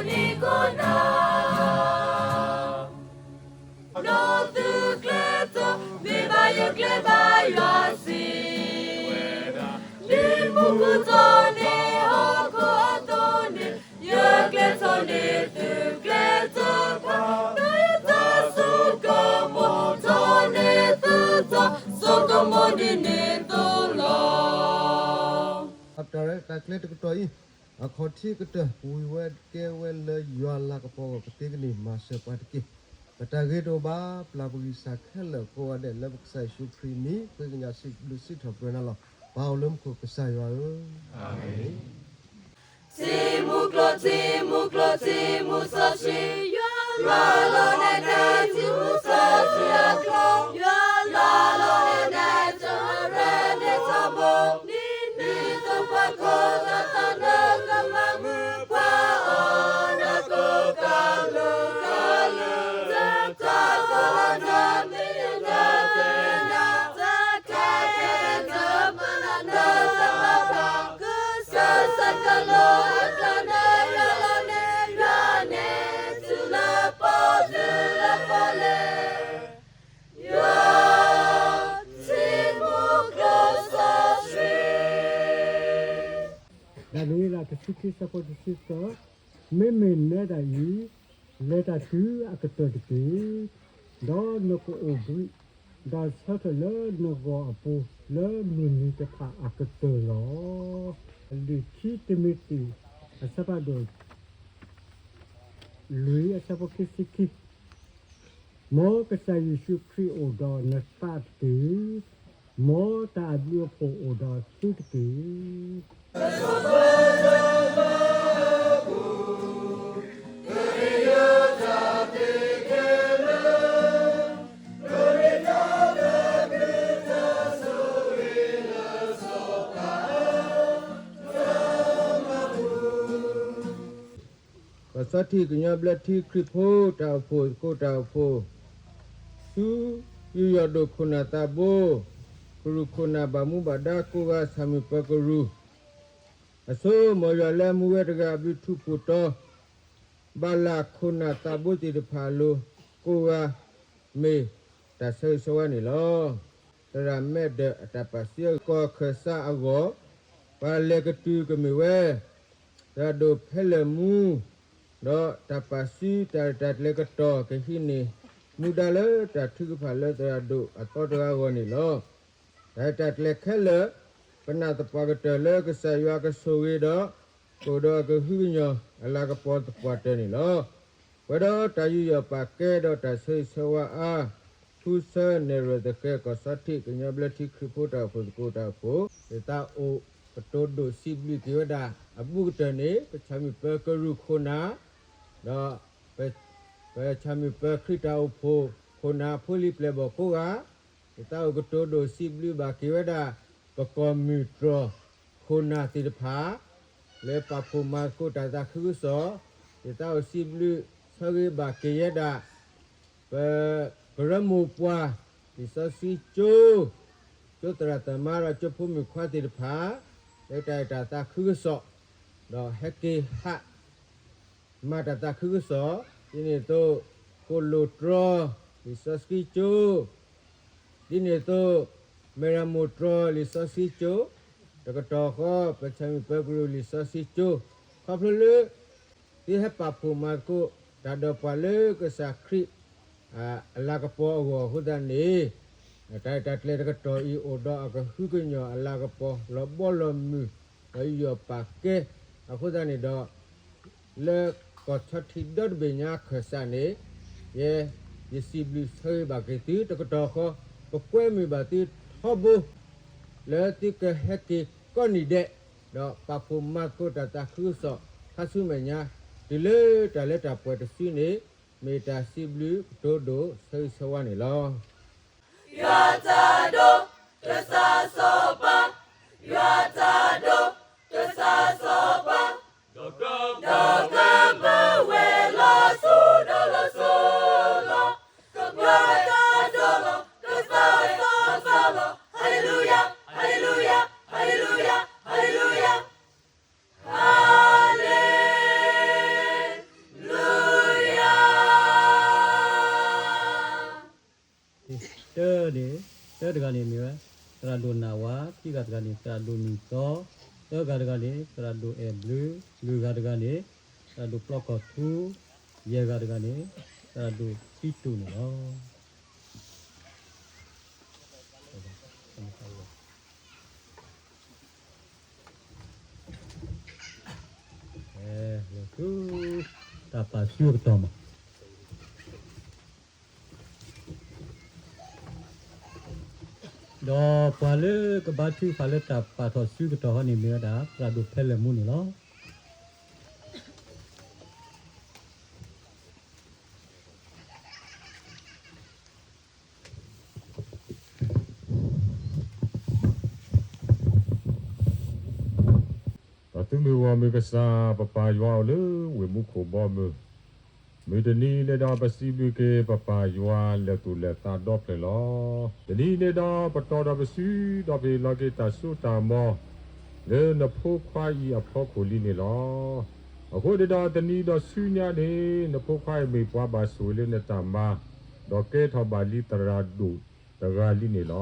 နီၢ်သုကျဲၤတၢ် မ့ၢ်ဘၣ်ယကျဲၤဘၣ်ယွၤစံးဝဲဒၣ်, ဒ်မူခိၣ်ထီၣ်န့ၢ်ဟီၣ်ခိၣ်အသိးန့ၣ်, ယကျဲၤထီၣ်န့ၢ်သုကျဲတဖၣ်, ဒီးယတၢ်ဆိကမိၣ်ထီၣ်န့ၢ်သုတၢ်ဆိကမိၣ်ဒ်န့ၣ်အသိးလီၤ. တၢ်ရဲၣ်တၢ်ကျဲၤတကတီၢ်အံၤ, အခီၣ်ထံးကတၢၢ် ပဝံၤဝဲကဲဝဲလၢယွၤလၤကပီၤအဂီၢ် ပတ့ကန့ၢ်မၤစၢၤပှၤတက့ၢ်. ပတၢ်ဂ့ၤတအိၣ်ဘၣ်, ပျၢ်ပဂံၢ်စၢ်ခဲလၢာ်ကိးဂၤဒဲး လၢပကစၢ်ယ့ၣ်ၡူးခရံာ်အမံၤ, ဃ့ကညးစံးဘျုးစံးထီၣ်ပတြၢၤနၤလီၤ. ပၢ်အိၣ်လၢမူခိၣ်ကစၢ်ယွၤဧၢ, အၤမ့ၣ်. ထံမူကျိၤ ထံမူကျိၤ ထံမူစီဆှံ, ယွၤလီၤန့ၢ်နၤထံမူစီဆှံအကျိၤ, ယွၤလီၤန့ၢ်နၤတၢ်ရဲၣ်တၢ်ကျဲၤ, နံၤနံၤသိးပှၤကိးဂၤဒဲး နကမၤမုာ်ပှၤအီၤနကိးကလုာ်ကလုာ်, တၢ်ကိးလၢနမံၤ နတၢ်သ့ၣ်ညါ, တၢ်ကဲထီၣ်တၢ်မၤနၢၤတၢ်မၤဘၣ်, ကစၢ်စးကလီအကျါန့ၣ် ယွၤလီၤန့ၢ် ယွၤန့ၢ်သုလၢပီၣ်လဲၣ်, သုလၢပီၣ်လဲၣ်, ယွၤ ထံမူကျိၤစီဆှံ. ဒၤနံးယ့လး တဆံခံ ဆၢဖိတဆံသၢ, မ့မ့ၢ်နဲဒၣ်အံၤ, လဲၤတၢ်တုၤအကတၢၢ်တက့ၢ်, ဒီးနကအိၣ်ဘှံး, ဒီးဆၢထၢၣ်လၢနဂီၢ်အပူၤ လၢမုၢ်နံၤတဖၣ်အကတၢၢ်လီၤ. လံာ်ခံတံၤမသ့း အဆၢဖးဒိၣ် လွံၢ် အဆၢဖိခံဆံခံ, မ်ကစၢ်ယ့ၣ်ၡူးခရံာ်အိၣ်ဒီးနသးတက့ၢ်, မ်တၢ်အဘျုးအဖှိၣ်အိၣ်ဒီးသုတက့ၢ်. ကီၢ်ဆီထံးကညီဘျၢထံခရံာ်ဖိတၢ်အိၣ်ဖှိၣ်သကိးတၢ်အိၣ်ဖှိၣ်, ဆူ ယူးယီၣ်ဒိၣ်ခိၣ်နၢ်သးဘိ, ကရူၢ်ခိၣ်နၢ်ဘၣ်မူဘၣ်ဒါကိးဂၤ ဆၣ်မုၢ်ပၢၤကရူၢ်, အဆိ မ်ယွၤလၢအမူဝဲတဂၤအဘျုးထူးဖှိၣ်တီ, ဘၣ်လၢခိၣ်နၢ်သးဘိသ့ၣ်တဖၣ်အလိၤကိးဂၤ မ့ၢ်တၢ်ဆၢဂ့ၤဆၢဝါန့ၣ်လီၤ. သရၣ်မဲဒီးအတၢ်ပာ်စုကီၢ်ခၢၣ်စးအဂီၢ်, ပှၤလဲၤကတုၤကမ့ၢ်ဝဲ သရၣ်ဒိၣ်ဖဲလၢာ်မူ, ဒီးတၢ်ပာ်စုတၢ်ရဲၣ်တၢ်ကျဲၤကတီၢ်ကဟံးန့ၢ် မူဒါလၢတၢ်ထုကဖၣ်လၢသရၣ်ဒိၣ်အသီတဂၤအဂီၢ်န့ၣ်လီၤ. တၢ်ရဲၣ်တၢ်ကျဲၤခဲလၢာ်, ပနာ်သပှၢ်ကတၢၢ်လၢကစၢ်ယွၤကဆိၣ်ဂ့ၤဒီး ကအိၣ်ဒီးအကဟုကညီၢ်အလၤကပီၤသပှၢ်တၢၢ်န့ၣ်လီၤ. ပှဲၤဒီးတၢ်ယူးယီၣ်ပာ်ကဲဒီးတၢ်ဆၢဂ့ၤဆၢဝါအါ, ဖုဆၢနဲၣ်ရွဲၣ်သဃဲၤ ကီၢ်ဆီထံးကညီဘျၢထံခရံာ်ဖိတၢ်အိၣ်ဖှိၣ်သကိးတၢ်အိၣ်ဖှိၣ်, ယသးအိၣ်ကတိၤဒိၣ်စံးဘျုးက့ၤဝဲဒၣ် အဘူးကတၢၢ်န့ၣ် ပဆၣ်မုၢ်ပၢၤကရူၢ်ခိၣ်နၢ်, ဒီး ပဆၣ်မုၢ်ပၢၤခရံာ်တၢ်အိၣ်ဖှိၣ်ခိၣ်နၢ်ဖိလံၤပျဲၢ်ဘီၣ်ကိးဂၤ, ယသးအိၣ်ကတိၤဒိၣ်စံးဘျုးဘၣ်က့ၤဝဲဒၣ် ပကီၢ်မုၢ်တြီၢ်ခိၣ်နၢ်သ့ၣ်တဖၣ် လၢပာ်ဖှိၣ်မၤသကိးတၢ်သးခုကစီၣ်, ယသးအိၣ်စံးဘျုးဆၢဂ့ၤဘၣ်က့ၤဝဲဒၣ် ပကရၢမိၢ်ပှၢ် လံာ်စီဆှံကၠိ, ကၠိသရၣ်သမါဒီးကၠိဖိမုၣ်ခွါသ့ၣ်တဖၣ် လၢတၢ်အဲၣ်တၢ်သးခုကစီၣ်, ဒီးဟဲက့ၤဟး မၤတၢ်သးခုကစီၣ်, ဒ်န့ၣ်အသိး ကိၣ်လိၣ်တြီ လံာ်စီဆှံကၠိ, ဒ်န့ၣ်အသိး မဲၢ်ရမိၢ်တြီ လံာ်စီဆှံကၠိ, တကတီၢ်ဃီ ပဆၣ်မုၢ်ပၢၤကရူၢ် လံာ်စီဆှံကၠိ, ခီဖျိလၢ သုဟဲပာ်ဖှိၣ်မၤသကိး တၢ်ဒီးပှၤလၢကစၢ်ခရံာ် အလၤကပီၤအဂီၢ်အဃိသတးန့ၣ်, တၢ်ရဲၣ်တၢ်ကျဲၤတကတီၢ်အံၤ အိၣ်ဒီးအကဟုကညီၢ်အလၤကပီၤ လီၤဘီလီၤမုၢ် ဒီးယူးယီၣ်ပာ်ကဲအဃိသတးန့ၣ်ဒီး, လၢကီၢ်ဆီထံးဒီတဘ့ၣ်ညါခၢၣ်စးန့ၣ်, ယဲ ယစံးဘျုးဆၢဂ့ၤဘၣ်က့ၤသုတကတီၢ်ဃီ, ပကွဲမုာ်ဘၣ်သုထီဘိ လၢသုကဟဲက့ၤကိးနံၤဒဲး, ဒီးပာ်ဖှိၣ်မၤသကိးတၢ်သးခုကစီၣ်ခါဆူမဲာ်ညါ, တုၤလၢတၢ်လၢတၢ်ပှဲၤတစုန့ၣ်, မ့ၢ်တၢ်စံးဘျုးကတိၤဒိၣ်ဆၢဂ့ၤဆၢဝါန့ၣ်လီၤ. ယွၤတၢ်ဒိၣ်ကစၢ်စီၤပၤ, ယွၤတၢ်ဒိၣ်ကစၢ်စီၤပၤ, ဒီးကမၢဝဲလီၤစိၤဒီးလီၤစိၤလီၤ, ကဘျၢဝဲတၢ်ဒိၣ်လီၤ, ကစၢ်ဝဲစီၤပၤလီၤ, Hallelujah, Hallelujah, Hallelujah, Hallelujah, Hallelujah. တၢန့ၣ်, တၢတဂၤန့ၣ်မ့ၢ်ဝဲ သရၣ်ဒိၣ်နၢ်ဝါ, ခံဂၤတဂၤန့ၣ် သရၣ်ဒိၣ်နံၣ်သီ, သၢဂၤတဂၤန့ၣ် သရၣ်ဒိၣ်အဲၣ်ဘျုး, လွံၢ်ဂၤတဂၤန့ၣ် သရၣ်ဒိၣ်ပျီကီၢ်ထူ, ယဲၢ်ဂၤတဂၤန့ၣ် သရၣ်ဒိၣ်သံတူၣ်န့ၣ်လီၤ. တၢ်ပာ်စုအကတီၢ်မး, ဒီးပှၤလၢကဘါထုကဖၣ်လၢတၢ်ပာ်ထီၣ်စုကတီၢ်ဟီန့ၣ် မ့ၢ်ဝဲဒၣ် သရၣ်ဒိၣ်ဖဲလဲၣ်မူန့ၣ်လီၤ. ပသုးမုၢ်ဂီၢ်မုၢ်ကစၢ် ပပၢ်ယွၤအိၣ်လၢဝ့ၢ်မူခိၣ်ဘီမုၢ်, မုၢ်တနံၤန့ၣ်ဒီး ပစံးဘျုးက့ၤပပၢ်ယွၤလၢာ်သူၣ်လၢာ်သးဒီဖျၢၣ်လီၤ. တနံၤန့ၣ်ဒီး ပတီၢ်ဒီးပစုဒီးပဟ့ၣ်လီၤက့ၤတၢ်စိတၢ်ကမီၤ လၢနဖိခွါအံၤအဖီခိၣ်လံန့ၣ်လီၤ. အဃိန့ၣ်ဒီး တနံၤဒီးဆူညါန့ၣ် နဖိခွါအံၤမ့ၢ်ပှၤဘၣ်ဆိၣ်ဂ့ၤလၢနတၢ်မၤ, ဒီးကဲထီၣ်ဘၣ်လံသရၣ်ဒိၣ်တဂၤလံန့ၣ်လီၤ.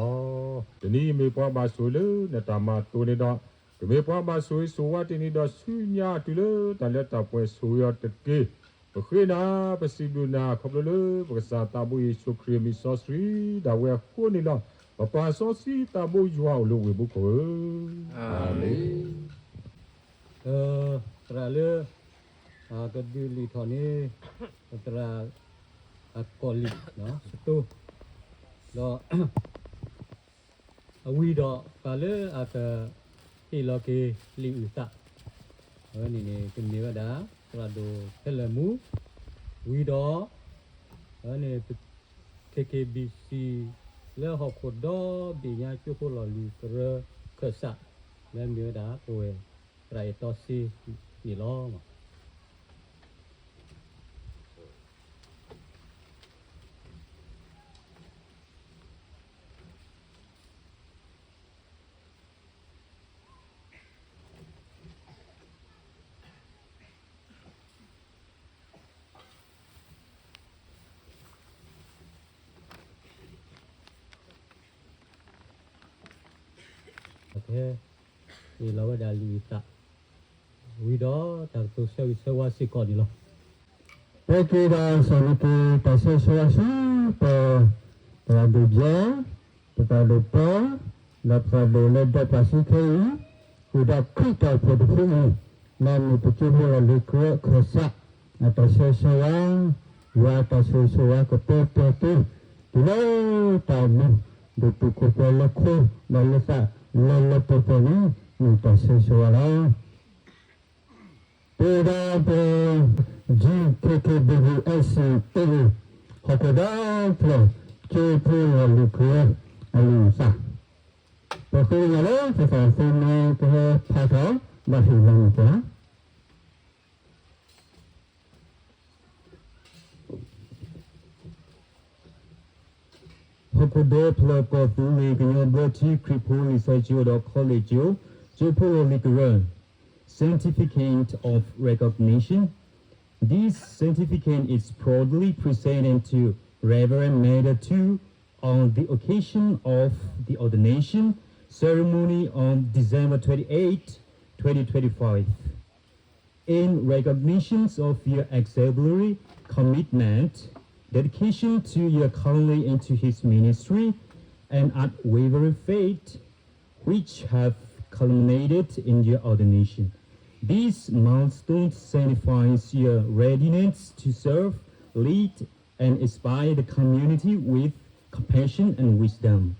တနံၤအံၤမ့ၢ်ပှၤဘၣ်ဆိၣ်ဂ့ၤလၢနတၢ်မၤအသိးန့ၣ်ဒီး, ကမ့ၢ်ပှၤဘၣ်ဆိၣ်ဂ့ၤဆိၣ်ဝါတနံၤဒီးဆူညါတုၤလၢတၢ်လၢတၢ်ပှဲၤဆိၣ်ဂ့ၤအီၤတက့ၢ်. ပဃ့နၤ, ပစံးဘျုးနၤ ခီဖျိလၢပကစၢ်သးဘိယ့ၣ်ၡူးခရံာ်အမံၤစီဆှံဒၣ်ဝဲအဃိန့ၣ်လီၤ. ပပၢ်စီဆှံသးဘိယွၤအိၣ်လၢဝ့ၢ်မူခိၣ်ဧၢ, အၤမ့ၣ်. သရၣ်လၢ ကဒုးလံာ်ထီၣ်န့ၣ် သရၣ်အကီၢ်လံာ် စတိၤ, ဒီး အဝံၤဒီးပှၤလၢအကဟ့ၣ်လီၤက့ၤလံာ်အုၣ်သး, အဝဲန့ၣ်န့ၣ် ကမ့ၢ်ဝဲဒၣ် သရၣ်ဒိၣ်ဖဲလဲၣ်မူ, ဝံၤဒီး အဝဲန့ၣ် ခ့ခ့ဘံၣ်စံၣ် လၢဟီၣ်ခိၣ်ဒီဘ့ၣ်ညါ ကၠိဖိလီၢ်လံၤကရၢခၢၣ်စး လၢမ့ၢ်ဝဲဒၣ်ပဝဲၢ်သရၣ်အဲၣ်တီစ့န့ၣ်လီၤ. ဟ့ၣ်လီၤဝဲဒၣ်လံာ်အုၣ်သး ဝံၤဒီးတၢ်ကတိၤဆၢဂ့ၤဆၢဝါစ့ၢ်ကီးန့ၣ်လီၤ. ပက့ၤဒီးစၢၤန့ၢ်က့ၤတၢ်ဆၢဂ့ၤဆၢဝါဆူပသရၣ်ဒိၣ်ယဲ, ပသရၣ်ဒိၣ်ပီ, ဒီးပသရၣ်ဒိၣ်လၢဒီးပှၤဆူခဲအံၤ, ဃုာ်ဒီးခရံာ်တၢ်အိၣ်ဖှိၣ်တဖုအံၤ, လၢမ့ၢ်ပကၠိဖိလီၢ်လံၤကရၢခၢၣ်စး အတၢ်ဆၢဂ့ၤဆၢဝါ, ယွၤအတၢ်ဆိၣ်ဂ့ၤဆိၣ်ဝါကပၢပျၢၤသု, တုၤလၢတၢ်အိၣ်မူ ဒိၣ်တုာ်ခိၣ်ပှဲၤလၢခိ ဒီးလၢသးလၢလၢပှဲၤပှဲၤန့ၣ် မ့ၢ်တၢ်ဆၢဂ့ၤဆၢဝါလီၤ. ပဝဲဒၣ်ပ G K K B B S C ဟီၣ်ခိၣ်ဒီဖျၢၣ် ကၠိဖိလီၢ်လံၤကရၢ အလံာ်အုၣ်သး, ပဃ့ကညးလၢပသးသမူကဟဲဖးထီၣ် ဘၣ်ဟ့ၣ်လီၤန့ၣ်တက့ၢ်. ဟီၣ်ခိၣ်ဒီဖျၢၣ်ကီၢ်သူလ့ၤကညီဘျၢထံခရံာ်ဖိလံာ်စီဆှံကၠိဒီး college ကၠိ, ကၠိဖိလီၢ်လံၤကရၢ, certificate of recognition. This certificate is proudly presented to Reverend Meda two on the occasion of the ordination ceremony on December twenty-eighth, twenty twenty-five. In recognition of your exemplary commitment, dedication to your calling and to his ministry, and unwavering faith, which have culminated in your ordination. This milestone signifies your readiness to serve, lead, and inspire the community with compassion, and wisdom.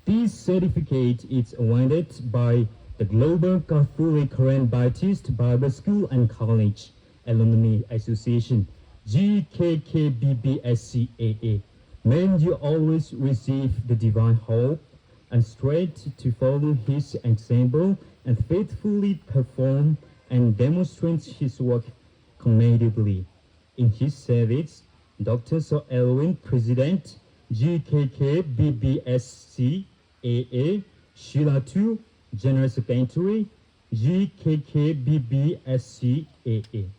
This certificate is awarded by the Global Catholic Karen Baptist Bible School and College Alumni Association, G K K B B S C A A. May you always receive the divine hope and strength to follow his example and faithfully perform and demonstrate his work commendably. In his service, Doctor Saul Elwin, President, G K K B B S C A A, Sheila Tu, General Secretary, G K K B B S C A A.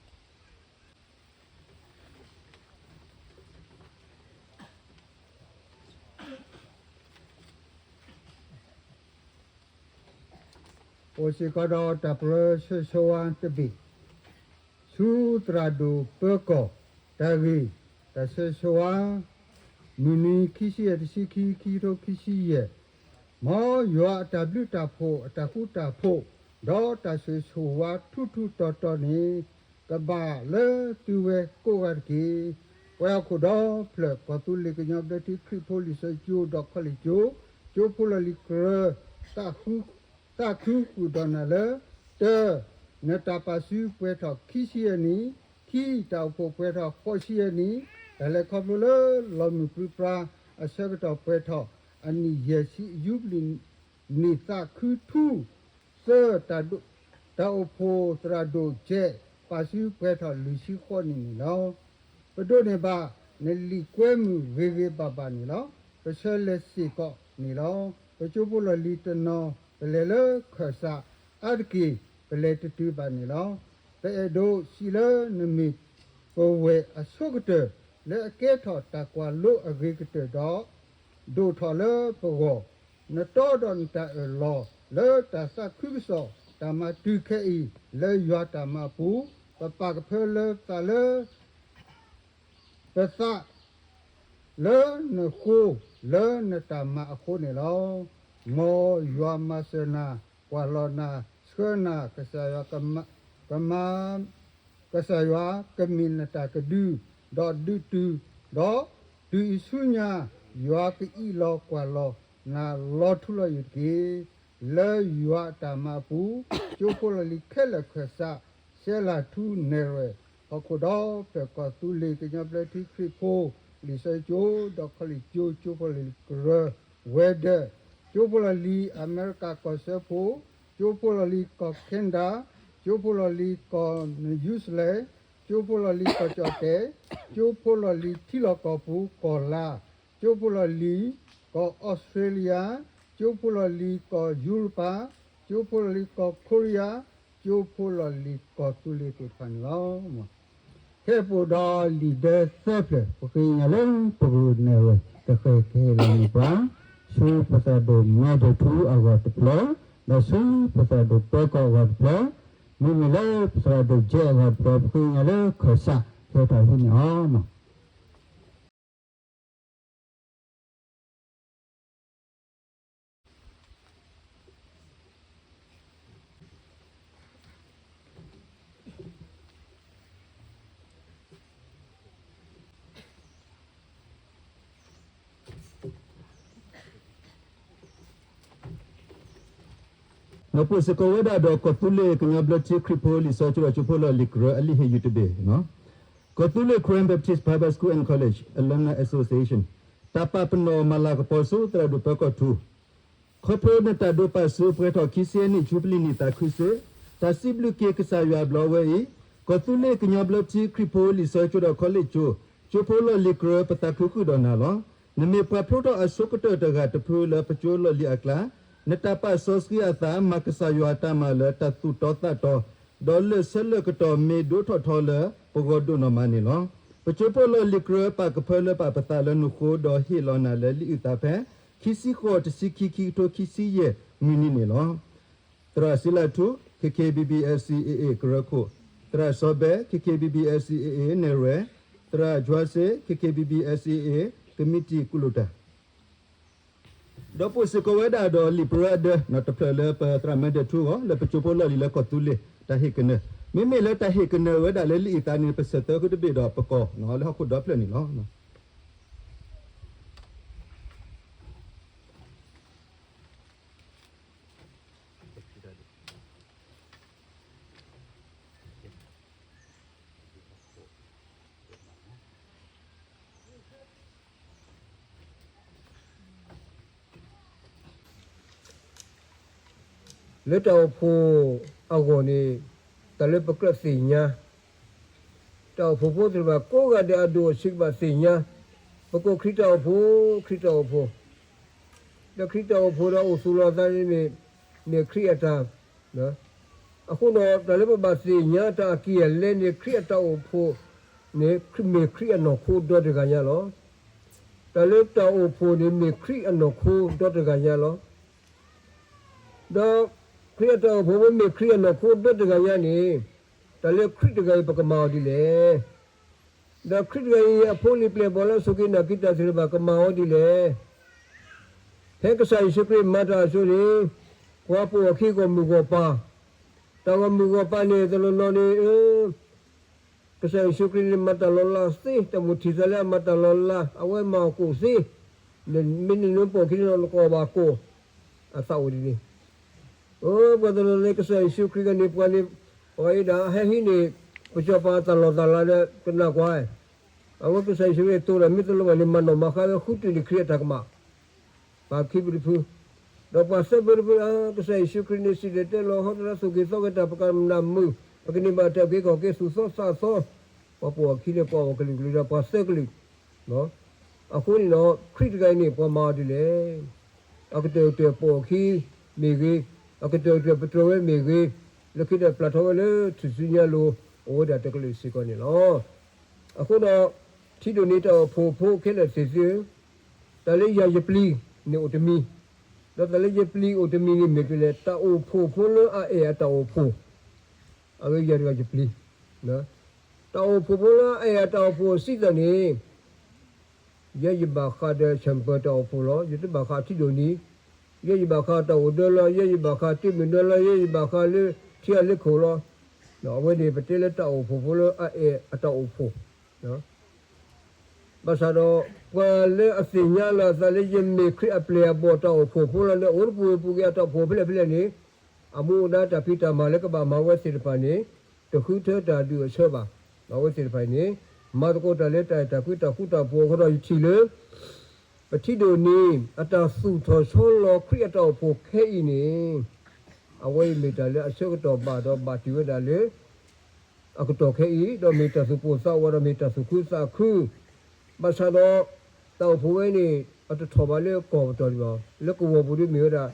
အိၣ်စ့ၢ်ကီးဒီးတၢ်ပရၢဆၢဂ့ၤဆၢဝါတဘ့ၣ် ဆူသရၣ်ဒိၣ်ပၢကီၢ် တၢ်ဂ့ၢ်တၢ်ဆၢဂ့ၤဆၢဝါ မုၢ်နံၤခံဆံယဲၢ် တဆံခံ ခံကထိခံဆံယဲၢ်, မ်ယွၤအတၢ်ဘျုးတၢ်ဖှိၣ် အတၢ်ဃူတၢ်ဖိး ဒီးတၢ်ဆိၣ်ဂ့ၤဆိၣ်ဝါထူထူတီတီန့ၣ် ကဘၣ်လၢသုဝဲကိးဂၤတက့ၢ်. ပှၤဟီၣ်ခိၣ်ဒီဖျၢၣ် ကီၢ်သူလ့ၤကညီဘျၢထံခရံာ်ဖိလံာ်စီဆှံကၠိဒီးခီလ့ၣ်ကၠိ, ကၠိဖိလီၢ်လံၤကရၢ သးခုဃုာ်ဒီးနၤလၢ တၢ, နတၢ်ပာ်စုပှဲၤထီၣ်ခံဆံယဲၢ်နံၣ်, ခံ, တၢ်အိၣ်ဖှိၣ်ပှဲၤထီၣ်ဃိးဆံယဲၢ်နံၣ်, တၢ်လဲၤခီဖျိလၢလီၤမုၢ်ပြံပြါအဆၢကတီၢ်ပှဲၤထီၣ်အနံၣ်ယဲၢ်ဆံ ယူဘလံၤနံၣ်သးခုထူ, သၢ, တၢ်ဒိ, တၢ်အိၣ်ဖှိၣ်သရၣ်ဒိၣ်ကဲး ပာ်စုပှဲၤထီၣ်လွံၢ်ဆံဃိးနံၣ်န့ၣ်လီၤ. ပဒိးန့ၢ်ဘၣ်နလံာ်ကွဲမုာ်ဂ့ၤဂ့ၤဘၣ်ဘၣ်န့ၣ်လီၤ. ပဆၢလဲၤစ့ၢ်ကီးန့ၣ်လီၤ. ပကၠိဖိလီၢ်လံၤတနီၤ ပလဲၤလၢခၢၣ်စးအါတက့ၢ် ပလဲၤတတုၤဘၣ်န့ၣ်လီၤ. ပအဲၣ်ဒိးစံးလၢနမ့ၢ်ပဝဲၢ်အဆိကတၢၢ် လၢအကဲထီၣ်တၢ်ကွၢ်လိအဂ့ၤကတၢၢ်ဒီး ဒိၣ်ထီၣ်လၢပဂီၢ်, နတီဒီးနတၢ်အၢၣ်လီၤ လၢတၢ်သးခုကစီၣ် တၢ်မၤတုၤခဲအံၤ လၢယွၤတၢ်မၤအပူၤ, ပပာ်ကဖၢလၢပသးလၢ ပသးလၢနဃိ လၢနတၢ်မၤအဃိန့ၣ်လီၤ. မ်ယွၤမၤစၢၤနၤ ကွၢ်လီၤနၤ ဆှၢနၤ ကစၢ်ယွၤကမၤ ကမၤ ကစၢ်ယွၤကမ့ၢ်နတၢ်ကဒု ဒီးဒုးတုၤ ဒီးတုၤအံၤဆူညါ ယွၤကအံးလီၤကွၢ်လီၤနၤလီၤထူလီၤယိာ်တက့ၢ်. လၢယွၤအတၢ်မၤအပူၤ ကၠိဖိလီၢ်လံၤခဲလၢာ်ခၢၣ်စး စဲလၢထူ နဲၣ်ရွဲၣ် ဟီၣ်ခိၣ်ဒီဖျၢၣ် ကီၢ်သူလ့ၤကညီဘျၢထံခရံာ်ဖိ လံာ်စီဆှံကၠိ ဒီးခီလ့ၣ်ကၠိ ကၠိဖိလီၢ်လံၤကရၢ ဝဲၤဒၢး ကၠိဖိလီၢ်လံၤအမဲရကၤကီၢ်စၢဖှိၣ် ကၠိဖိလီၢ်လံၤကီၢ် Canada, ကၠိဖိလီၢ်လံၤကီၢ် New Zealand, ကၠိဖိလီၢ်လံၤကီၢ်ကၠီၣ်တဲၣ်, ကၠိဖိလီၢ်လံၤထံလီၢ်ကီၢ်ပူၤ ကီၢ်လါ, ကၠိဖိလီၢ်လံၤကီၢ် Australia, ကၠိဖိလီၢ်လံၤကီၢ်ယူရပၤ, ကၠိဖိလီၢ်လံၤကီၢ် Korea, ကၠိဖိလီၢ်လံၤကီၢ်သူလ့ၤသ့ၣ်တဖၣ်န့ၣ်လီၤ. ဖဲပအိၣ်ဒီးလံာ်ဒၢသၢဖျၢၣ် ပဃ့ကညးလၢပဂုာ်နဲၣ်ရွဲၣ် ကဃဲၤကဟ့ၣ်လီၤန့ၢ်ပှၤ ဆူပသရၣ်ဒိၣ်မဲဒၢၣ်ထူအဂီၢ်တဖျၢၣ်, ဒီးဆူပသရၣ်ဒိၣ်ပၢကီၢ်အဂီၢ်တဖျၢၣ်, မ့မ့ၢ်လၢပသရၣ်ဒိၣ်ကဲးအဂီၢ်တဖျၢၣ် ပဃ့ကညးလၢခၢၣ်စး ဟဲထီၣ်ဟံးန့ၢ်အီၤမး. ပအိၣ်စ့ၢ်ကီးဝဲဒၣ်ဒီး ကီၢ်သူလ့ၤကညီဘျၢထံခရံာ်ဖိလံာ်စီဆှံကၠိ ကၠိဖိလီၢ်လံၤကရၢ အလံာ်ဟ့ၣ်ယုၢ်တဘ့ၣ်, Kawthoolei Karen Baptist Bible School and College Alumni Association, တၢ်ပာ်ပနီၣ်မၤလၤကပီၤဆူသရၣ်ဒိၣ်ပၢကီၢ်ထူ ခီဖျိနတၢ်ဒိးပာ်စုပှဲၤထီၣ်ခံဆံယဲၢ်နံၣ် ယူဘလံၤနံၣ်သးခုစ့, တၢ်စံးဘျုးက့ၤကစၢ်ယွၤဘျီဝဲအံၤ, ကီၢ်သူလ့ၤကညီဘျၢထံခရံာ်ဖိလံာ်စီဆှံကၠိဒီးခီလ့ၣ်ကၠိ, ကၠိဖိလီၢ်လံၤကရၢ ပသးခုဃုာ်ဒီးနၤလီၤ. နမ့ၢ်ပှၤဖျိထီၣ်အဆိကတၢၢ်တဂၤတဖုလၢပကၠိလီၢ်လံၤအကျါ, နတၢ်ပာ်စီဆှံအသး မၤကစၢ်ယွၤအတၢ်မၤလၢတၢ်သူၣ်တီသးတီ, ဒီးလၢာ်ဆၢလၢာ်ကတီၢ်မ့ၢ်ဒိၣ်ထီၣ်ထီလၢပဂီၢ်ဒိၣ်နီၢ်မးန့ၣ်လီၤ. ပကၠိဖိလီၢ်လံၤကရၢ ပာ်ကဖၢလၢပာ်ပသးလၢနဃိ ဒီးဟ့ၣ်လီၤနၤလၢလံာ်အုၣ်သးဖဲ ခံဆံဃိး တဆံခံ ခံကထိခံဆံယဲၢ်မုၢ်နံၤန့ၣ်လီၤ. သရၣ်စံလၢထူ ခ့ခ့ဘံဘံ အ့စံၣ်အ့အ့ ကရၢခိၣ်, သရၣ်စီၤဘဲ ခ့ခ့ဘံဘံ အ့စံၣ်အ့အ့ နဲၣ်ရွဲၣ်, သရၣ်ယွၤစ့ ခ့ခ့ဘံဘံ အ့စံၣ်အ့အ့ ကမံးတံာ်ကူၣ်လိာ်တၢ် ဒီးပအိၣ်စ့ၢ်ကီးဝဲဒၣ်ဒီးလံာ်ပရၢအဒၢ တဖျၢၣ်လၢပသရၣ်မဲဒၢၣ်ထူအဂီၢ် လၢပကၠိဖိလီၢ်လံၤလၢကီၢ်သူလ့ၤ တၢ်ဟ့ၣ်ကနၢၤ, မ့မ့ၢ်လၢတၢ်ဟ့ၣ်ကနၢၤဝဲဒၣ်လၢလံာ်အုၣ်သးန့ၣ် ပဆၢသၢဃုတဘ့ၣ်ဒီးပကိးလၢဟီၣ်ခိၣ်ဒီဖျၢၣ်န့ၣ်လီၤ. လၢတၢ်အိၣ်ဖှိၣ်အဂီၢ်န့ၣ် တၢ်လၢပကြၢးသ့ၣ်ညါ, တၢ်အိၣ်ဖှိၣ်ဖိသ့ၣ်တဖၣ်ကိးဂၤဒဲးအဒိၣ်အဆံးကဘၣ်သ့ၣ်ညါ, ပကိးခရံာ်တၢ်အိၣ်ဖှိၣ်, ခရံာ်တၢ်အိၣ်ဖှိၣ်, ဒီးခရံာ်တၢ်အိၣ်ဖှိၣ်ဒီးအိၣ်သူၣ်လီၤအသးန့ၣ်မ့ၢ်, မ့ၢ်ခရံာ်အတၢ် အဃိဒီး တၢ်လၢပဘၣ်သ့ၣ်ညါတၢ်အက့ၢ်အလဲန့ၣ် ခရံာ်အတၢ်အိၣ်ဖှိၣ်န့ၣ် မ့ၢ်ခရံာ်အနီၢ်ခိဒီတဂၤညါလီၤ. တၢ်လၢတၢ်အိၣ်ဖှိၣ်န့ၣ် မ့ၢ်ခရံာ်အနီၢ်ခိဒီတဂၤညါလီၤ. ဒီးခရံာ်အတၢ်အိၣ်ဖှိၣ်မ့မ့ၢ်ခရံာ်အနီၢ်ခိဒီတဂၤညါန့ၣ်, တၢ်လၢခရံာ်တဂၤအံၤ ပကမၤအီၤဒ်လဲၣ်. ဒီးခရံာ်တဂၤအံၤ အဖိလံၤပျဲၢ်ဘီၣ်လၢအစူၢ်က့ၤနာ်က့ၤတၢ်သ့ၣ်တဖၣ် ကမၤအီၤဒ်လဲၣ်. ဖဲကစၢ်ယ့ၣ်ၡူးခရံာ်မၤတၢ်အစိၤန့ၣ်, ပှၤပိာ်အခံဂီၢ်မုၢ်ဂီၢ်ပၢ်, တၢ်ဂီၢ်မုၢ်ဂီၢ်ပၢ်န့ၣ် တနီၤနီၤန့ၣ် ကစၢ်ယ့ၣ်ၡူးခရံာ်န့ၣ်မၤတၢ်လီၤလးသ့, တၢ်မိၣ်ထံၣ်သးလၢအမၤတၢ်လီၤလး, အဝဲမၤအီၣ်ကိၣ်သ့, မ့ၢ်နနပိာ်ခံန့ၣ်ဒီးနကအီၣ်ဘၣ်ကိၣ်, အသးအိၣ်ဒ်န့ၣ်. ပှၤတနီၤန့ၣ် ကစၢ်ယ့ၣ်ၡူးခရံာ်ဂၤန့ၣ် ပှၤန့ၣ်, ပှၤအံၤဒၣ်ဟဲဟံးန့ၢ် ကစီၤပၤတၢ်လီၢ်တၢ်လၤဒီးကနၣ်ကွၢ်, အဝဲကစၢ်ယ့ၣ်ၡူးခရံာ်တိၢ်ဒီးမ့ၢ်တလိၣ်ဘၣ်န့ၣ် မၤနီၣ်မၤဃါဝဲဃုတုၤန့ၣ်ခရံာ်အတၢ်ကမၣ် ပှၤခံဖုတဖု, ဒီးပှၤသၢဖုတဖု, ကစၢ်ယ့ၣ်ၡူးခရံာ်န့ၣ် စံၣ်တဲၤတဲလီၤဟီတရါ သူၣ်က့ၤသီက့ၤတၢ် ပကနၣ်မုာ်, ပကန့ၢ်ဘၣ်တၢ်အုၣ်က့ၤခီၣ်က့ၤသူၣ်သီသးသီ, ပှၤပိာ်အခံန့ၣ် ပှၤအီၣ်ကလုာ်ကလုာ်ဒီးပှၤသၢကလုာ်, အဃိန့ၣ်ဒီး ခရံာ်တဂၤအံၤန့ၣ် ပှၤမၤအီၤဒ်လဲၣ်. အကတၢၢ်ကတၢၢ်ပိာ်အခံမ့ၢ်ဂ့ၤ, အကတၢၢ်ကတၢၢ်ပတြၢၤဝဲမ့ၢ်ဂ့ၤ, လၢခံဒီးပျၢ်ထီၣ်ဝဲလၢထူၣ်စုညါလိၤ အိၣ်ဝဲဒၣ်တကလုာ်စ့ၢ်ကီးန့ၣ်လီၤ. အဃိဒီး ထံဒိၣ်န့ၣ်တၢ်အိၣ်ဖှိၣ်ဖိခဲလၢာ်သ့ၣ်သုဧၢ, တၢ်လၢယၤယပျံၤန့ၣ်အိၣ်တမံၤ, ဒီးတၢ်လၢယပျံၤအိၣ်တမံၤန့ၣ်မ့ၢ်တုၤလဲၣ်, တၢ်အိၣ်ဖှိၣ်ဖိလၢအအဲၣ်အတၢ်အိၣ်ဖှိၣ်, အဝဲယၤတဂၤယပျံၤ, တၢ်အိၣ်ဖှိၣ်ဖိလၢအအဲၣ်အတၢ်အိၣ်ဖှိၣ်စံးတၢ်န့ၣ်, ယဲယဘၣ်ဃးဒီးဆၢၣ်ပၢၢ်တၢ်အိၣ်ဖှိၣ်လီၤ, ယတဘၣ်ဃးထံဒိၣ်န့ၣ်, ယဲယဘၣ်ဃးတၢ်အိၣ်ဒၢလီၤ, ယဲယဘၣ်ဃးတ့မုၢ်ဒၢလီၤ, ယဲယဘၣ်ဃးလၢထံအလ့ခိၣ်လီၤ. အဝဲန့ၣ်ပတဲလၢတၢ်အိၣ်ဖှိၣ်ဖိလၢအအဲၣ်အတၢ်အိၣ်ဖှိၣ် ဘၣ်ဆၣ်ဒီး ပှၤလၢအသ့ၣ်ညါလီၤအသးလၢယမ့ၢ်ခရံာ်အပျဲၢ်အဘီၣ်တၢ်အိၣ်ဖှိၣ်ဖိလီၤဒီး အိၣ်တပူၤပူၤက့ၤအတၢ်အိၣ်ဖှိၣ်ဖဲလဲၣ်ဖဲလဲၣ်န့ၣ်, အမူအဒါတၢ်ဖံးတၢ်မၤလၢကဘၣ်မၤဝဲသ့ၣ်တဖၣ်န့ၣ်, တဃုထၢတၢ်ဒုးအဆၢဘၣ်. အဝဲသ့ၣ်တဖၣ်အံၤန့ၣ်, မၤသကိးတၢ်လၢတၢ်အဲၣ်တၢ်ကွံတၢ်ဃူတၢ်ဖိးအဃိဒီး ယထံၣ်လၢ ပထံဒိၣ်န့ၣ် အတၢ်သူၣ်ထီၣ်ဆီလီၤခရံာ်အတၢ်အိၣ်ဖှိၣ်ခဲအံၤန့ၣ်, အဝဲအံၤမ့ၢ်တၢ်လၢအဆၢကတီၢ်ဘၣ်ဒီးဘၣ်တ့ၢ်ဝဲဒၣ်လၢ အကတီၢ်ခဲအံၤ, ဒီးမ့ၢ်တၢ်သူၣ်ပိၢ်သးဝးဒီးမ့ၢ်တၢ်သူၣ်ခုသးခု, ဘၣ်ဆၣ်ဒီး တၢ်အိၣ်ဖှိၣ်ဝဲန့ၣ် အတထီၣ်ဘၣ်လၢကီၢ်ပတီၢ်ဒံးဘၣ်, လၢကဝီၤပူၤဒ်မ့ၢ်ဝဲဒၣ်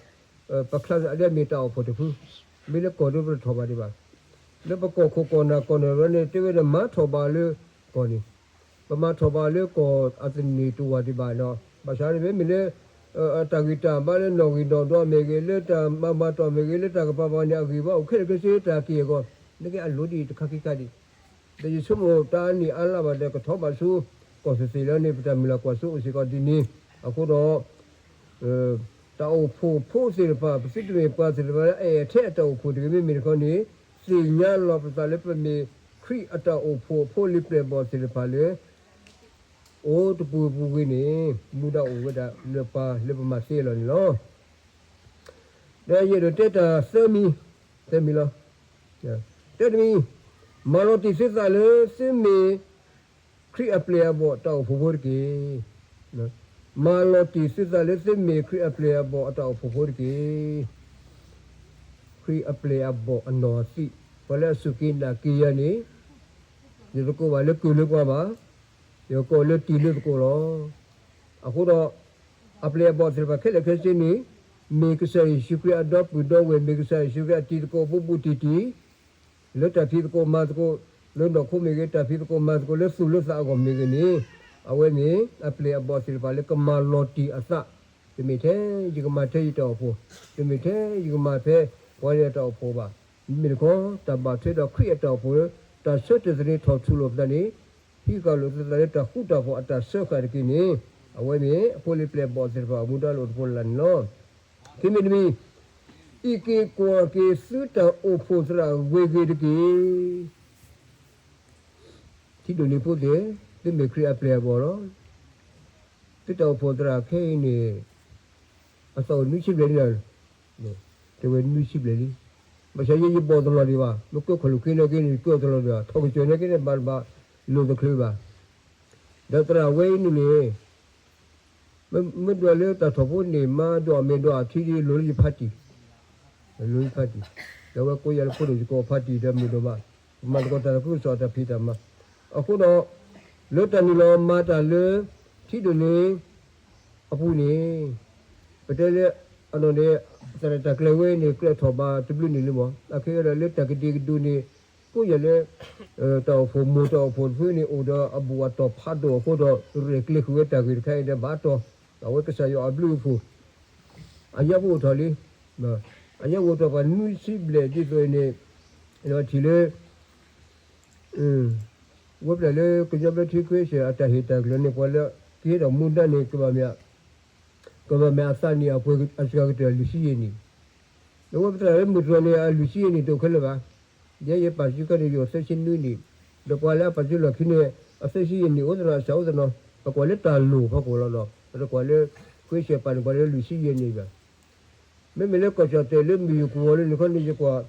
ပချါအဒဲမ့ၢ်တၢ်အိၣ်ဖှိၣ်တဖု, မ့ၢ်လၢကီၢ်ဒ်ပတထီၣ်ဘၣ်ဒံးဘၣ်, လၢပကီၢ်ခိၣ်ကီၢ်နၢ်ကီၢ်နၢ်ရၢန့ၣ် တဲဝဲဒၣ်မၤထီၣ်ဘၣ်လၢကီၢ်န့ၣ်, ပမၤထီၣ်ဘၣ်လၢကီၢ်အသန့ၢ်တဝၢ်ဒံးဘၣ်ဒီး ဘၣ်ဆၣ်န့ၣ်မ့မ့ၢ်လၢ တၢ်ဂံၢ်တၢ်ဘါလၢနီၣ်ဂံၢ်နီၣ်ဒွးမ့ၢ်ဂ့ၤ, လၢတၢ်မၤမၤတီၢ်မ့ၢ်ဂ့ၤ, လၢတၢ်ကပၤပၤန့ၣ် အဂံၢ်ဘါအိၣ်ခဲလၢာ်ခဲဆ့တၢ်က့ၢ်အဂီၢ်, နကဲအလိၤဒ်အံၤတခါခံခါဒံး, ဒီးယဆိကမိၣ်တၢ်အါနံၣ်အါလါဘၣ်ဒီးကထီၣ်ဘၣ်ဆူ ကီၢ်သ့ၣ်သ့ၣ်လၢန့ၣ် ပတၢ်မုၢ်လၢ်ကွၢ်စိအိၣ်စ့ၢ်ကီးဒ်န့ၣ်, အဃိဒီး တၢ်အိၣ်ဖှိၣ်ဖိသ့ၣ်တဖၣ် ပသုတမ့ၢ်ပှၤသ့ၣ်တဖၣ်လၢအအဲၣ်ထဲအတၢ်အိၣ်ဖှိၣ်တဂ့ၤ, မ့မ့ၢ်တခီန့ၣ် သ့ၣ်ညါလီၤပသးလၢပမ့ၢ်ခရံာ်အတၢ်အိၣ်ဖှိၣ်ဖိလံၤပျဲၢ်ဘီၣ်သ့ၣ်တဖၣ်လၢ အိၣ်တပူၤပူၤဂ့ၤန့ၣ် မူဒါအိၣ်ဝဲဒၣ်လၢပှၤလၢပမၤသ့အလီၢ်န့ၣ်လီၤ. ဒီးယအဲၣ်ဒိးတဲတၢ်သၢမံၤ, သၢမံၤလီၤ. တၢတမံၤ, မၤလီၤတံၢ်သုသးလၢသုမ့ၢ် ခရံာ်အပျဲၢ်အဘီၣ်တၢ်အိၣ်ဖှိၣ်ဖိတက့ၢ်. မၤလီၤတံၢ်သုသးလၢသုမ့ၢ်ခရံာ်အပျဲၢ်အဘီၣ်အတၢ်အိၣ်ဖှိၣ်ဖိတက့ၢ်. ခရံာ်အပျဲၢ်အဘီၣ်အနီၢ်သံး, ပှၤလၢအစူၢ်က့ၤနာ်က့ၤယၤန့ၣ်, ယတကိးဘၣ်လၢကုၢ်လၢပှၤဘၣ်, ယကိးလၢတံၤလၢသကိးလီၤ. အဃိဒီး အပျဲၢ်အဘီၣ်သ့ၣ်တဖၣ်ခဲလၢာ်ခဲဆ့န့ၣ်, မ့ၢ်ကစၢ်ယ့ၣ်ၡူးခရံာ်အဒီပုၢ်ဒီဝဲၢ်, မ့ၢ်ကစၢ်ယ့ၣ်ၡူးခရံာ်အတံၤသကိးဘူးဘူးတံၢ်တံၢ်, လၢတၢ်ဖံးသကိးမၤသကိး, လၢနီၢ်ခိမ့ၢ်ဂ့ၤ, တၢ်ဖံးသကိးမၤသကိးလၢသူၣ်လၢသးအဂီၢ်မ့ၢ်ဂ့ၤန့ၣ်, အဝဲမ့ၢ်အပျဲၢ်အဘီၣ်သ့ၣ်တဖၣ်လၢကမၤလီၤတံၢ်အသး, တမ့ၢ်ထဲယကမၤထဲယတၢ်အိၣ်ဖှိၣ်, တမ့ၢ်ထဲယကမၤဖဲပှၤန့ၣ်အတၢ်အိၣ်ဖှိၣ်ဘၣ်. မ့မ့ၢ်တခီ တၢ်ဘၣ်ထွဲဒီးခရံာ်အတၢ်အိၣ်ဖှိၣ်လၢ တၢ်ဆၢထၢၣ်သန့ၤထီၣ်ထူၣ်လိာ်ပသးန့ၣ်, ဟံးဃာ်လိာ်သုသးလၢတၢ်ဃူတၢ်ဖိးအတၢ်စၢဃာ်တက့ၢ်န့ၣ်, အဝဲမ့ၢ်အဖိလံၤပျဲၢ်ဘီၣ်သ့ၣ်တဖၣ်အမူဒါလၢအိၣ်တဖိလၢ်လၢ်န့ၣ်လီၤ. ခံမံၤတမံၤ, အံးက့ၤကွၢ်က့ၤသုတၢ်အိၣ်ဖှိၣ်သရၣ်ဂ့ၤဂ့ၤတက့ၢ်. ထံဒိၣ်န့ၣ်ဖိသ့ၣ်, သုမ့ၢ်ခရံာ်အပျဲၢ်အဘီၣ်လီၤ. သုတၢ်အိၣ်ဖှိၣ်သရၣ်ခဲအံၤန့ၣ်, အသးအိၣ်နွံဆံဘျဲၣ်လံလီၤ. တဲဝဲနွံဆံဘျဲၣ်လံ. ဘၣ်ဆၣ်ယဲယဘီၣ်တလီၤဒံးဘၣ်, မ့ၢ်ကၢခိၣ်လိာ်က့ၤနာ်က့ၤန့ၣ် ကၢတလီၤဒံးဘၣ်, ထီၣ်ကစၢၢ်နာ်က့ၤန့ၣ်ဘၣ်တဘၣ်, လိာ်တချုးဘၣ်. ဒီးသရၣ်ဝဲအံၤန့ၣ်န့ၣ် မ့ၢ်ဒွးလၢတၢ်ထီၣ်ဖိန့ၣ် မၤဒွးမ့ၢ်ဒွးအထံဒ်လိၤလၢယဖါတံၢ်, Ruling party, ဒီးအဝဲကိးယၤလၢ ဖိဒိၣ်ယကိး party ဒီးမုၢ်ဒိၣ်မး, ပမၤသကိးတၢ်သးခုကစီၣ်အတၢ်ဖံးတၢ်မၤ, အဃိဒီး လၢတၢ်နုာ်လီၤမၤတၢ်လၢ ထံဒိၣ်န့ၣ် အပူၤန့ၣ် ပတဲလၢ အနီၢ်န့ၣ် သရၣ်တၢ်ကျဲၤဝဲန့ၣ် ကျဲၤထီၣ်ဘၣ်တဘျုးနံၣ်လံမး, အခဲအံၤဒီးလၢတၢ်ကဒံကဒိၣ်န့ၣ် ကိးယၤလၢ တၢ်အိၣ်ဖှိၣ်မိၢ်တၢ်အိၣ်ဖှိၣ်တဖုန့ၣ် အိၣ်ဒီးအဘူၣ်အတီၢ်ဖးဒိၣ်အဃိဒီး ရဲၣ်ကျဲၤဃုာ်ဝဲတၢ်ဂ့ၢ်တခါအံၤဒီးဘၣ်တီၢ်, အဝဲကစၢ်ယွၤအဘျုးအဖှိၣ် အညၣ်ဖိအိၣ်ထီၣ်လံ, အညၣ်ဖိအိၣ်ထီၣ်ပှၤနွံဆံဘျဲၣ်ဒ်သိးအံၤန့ၣ်, ဒီးထံၣ်လၢ ဝဲပျၢ်လၢကညီဘျၢထံခရံာ်စၢၣ် အတၢ်ဟ့ၣ်တၢ်ကျၢၤန့ၣ် ပှၤလၢကဟ့ၣ်ဒီးမူဒါန့ၣ် ကဘၣ်မ့ၢ်အသးနံၣ်အပှဲၤအစှၤကတၢၢ်လွံၢ်ဆံယဲၢ်နံၣ်, ဒီးဝဲပသရၣ်လၢမုၢ်တြီၤန့ၣ် အလွံၢ်ဆံယဲၢ်နံၣ်တအိၣ်ခဲလၢာ်ဘၣ်. ယဲယပာ်စုခါန့ၣ် ယအိၣ်သၢဆံနွံနံၣ်, ဒီးပှၤလၢအပာ်စုလီၢ်ခံန့ၣ် အသၢဆံယဲၢ်နံၣ်အိၣ်သနီၤ အစှၤအိၣ်သနီၤ, ပကွၢ်လၢတၢ်လိၣ်ဖီခိၣ်လီၤဒီး ပတကွၢ်လၢ ခရံာ်စၢၣ်ပာ်န့ၣ် ပှၤလၢလွံၢ်ဆံယဲၢ်နံၣ်ဘၣ်. မ့မ့ၢ်လၢကီၢ်ကၠီၣ်တဲၣ်လၢမုၢ်ယူၢ်ကဝီၤလၢနခီန့ၣ် ယကွၢ်,